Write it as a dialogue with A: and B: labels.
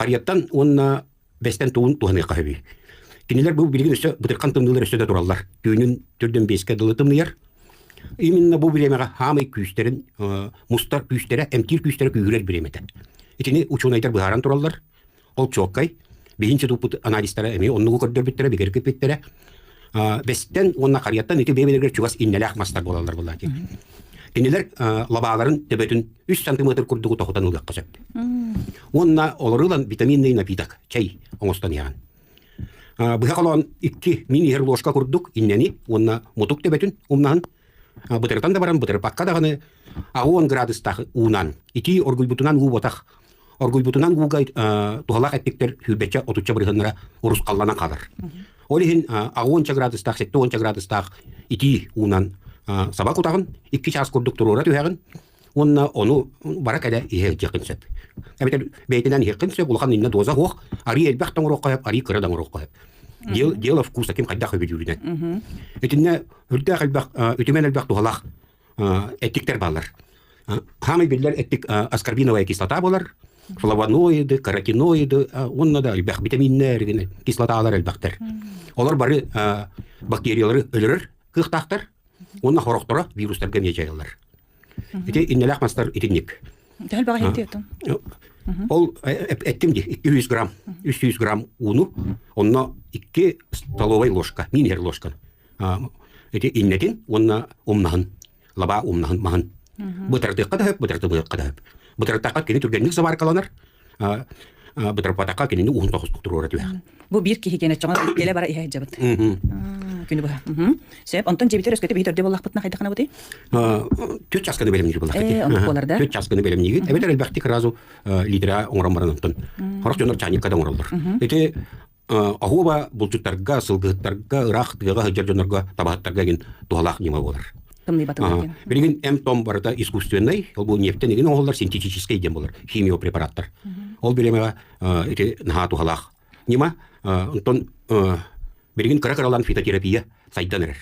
A: Харыйаттан уонна бэстэн тугун туһаныахха сөбүй? Кинилэр бу билигин өссө бытырхан тымныылар өссө да тураллар. Түүнүн түрдэн биэскэ дылы тымныйар. Именно бу бириэмэҕэ хаамай күүстэрин мустар күүстэрэ, эмтиир күүстэрэ күүһүрэр бириэмэтэ. Итини учуонайдар быһааран тураллар. Ол чуоккай. Биһи институппут анализтара эмиэ оннугу көрдөрбүттэрэ, бигэргиппиттэрэ. Бэстэн уонна харыйаттан ити бэйэлэригэр чугас иннэлээх мастар буолаллар буоллаати. Кинилэр лабааларын төбөтүн үс сантиметр курдугу тоһутан ылыахха сөп. Уонна олору ылан витаминный напиток, чэй оҥостон иһэҕин. Быһа холоон икки мин иһэр ложка курдук иннэни уонна мутук төбөтүн умнаһын бытырытан да баран бытырыппакка даҕаны 80 градустаах уунан итии оргуйбутунан уу ботах оргуйбутунан ууга туһалаах эттиктэр сүүрбэччэ отучча бырыһыннара урусхалланан хаалар. Ол иһин 60 градустаах, 70 градустаах итии уунан саба кутаҕын, икки чаас курдук туруора түһэҕин уонна ону бара кэлэ иһэ сылдьыаххын сөп. Эбэтэр бэйэтинэн иһиэххин сөп, улахан иннэ доза суох, арыы элбэх да оҥоруохха сөп, арыы кыра да оҥоруохха сөп. Дело, дело вкуса, ким хайдах сөбүлүүрүнэн. Итиннэ үрдээх элбэх, үтүмэн элбэх туһалаах эттиктэр бааллар. Хаамай биллэр эттик аскорбиновая кислота буолар, флавоноиды, каротиноиды уонна да элбэх витаминнэр, кислоталар элбэхтэр. Олор бары бактериялары өлөрөр кыахтаахтар уонна хорохторо вирустарга эмиэ дьайаллар. Ити иннэлээх мастар итинник.
B: Төһө элбэҕи иһиттиэтим?
A: Ол эттим ди 200 грамм, 300 грамм ууну, онно 2 столовай ложка, мин иһэр ложканы Ити иннэтин уонна умнаһын, лабаа умнаһын маһын. Бытырдыахха да сөп, бытырдыбыахха да сөп. Бытырдахха кини түргэнник сабааркаланар, бытырбатахха кинини уһун соҕустук туруора түһэр.
B: Бу биир киһи кэнэ чоҥо кэлэ бара иһэ сылдьабыт. Күнү быһа. Сөп. Онтон дьиэбитигэр өскөтө биһи төрдүө буоллахпытына хайдахына бутый?
A: Түөрт чаасканы бэлэмниир буоллахпыт.
B: Ээ, оннук буолар да.
A: Түөрт чаасканы бэлэмниигит. Эбэтэр элбэхтик сразу литра оҥорон баран онтон. Сорох дьоннор чаанньыкка да оҥороллор. Ити Оһуоба булчуттарга, сылгыһыттарга, ыраах тыаҕа сылдьар дьоннорго, табаһыттарга игин туһалаах ньыма буолар.
B: Тымныйбатылар
A: Билигин эм-том барыта искусственный, ол бу нефтен игин оҥоһуллар синтетическэй диэн буолар, химиопрепараттар. Ол бириэмэҕэ ити наһаа туһалаах ньыма. Онтон билигин кыра-кыралаан фитотерапия сайдан эрэр.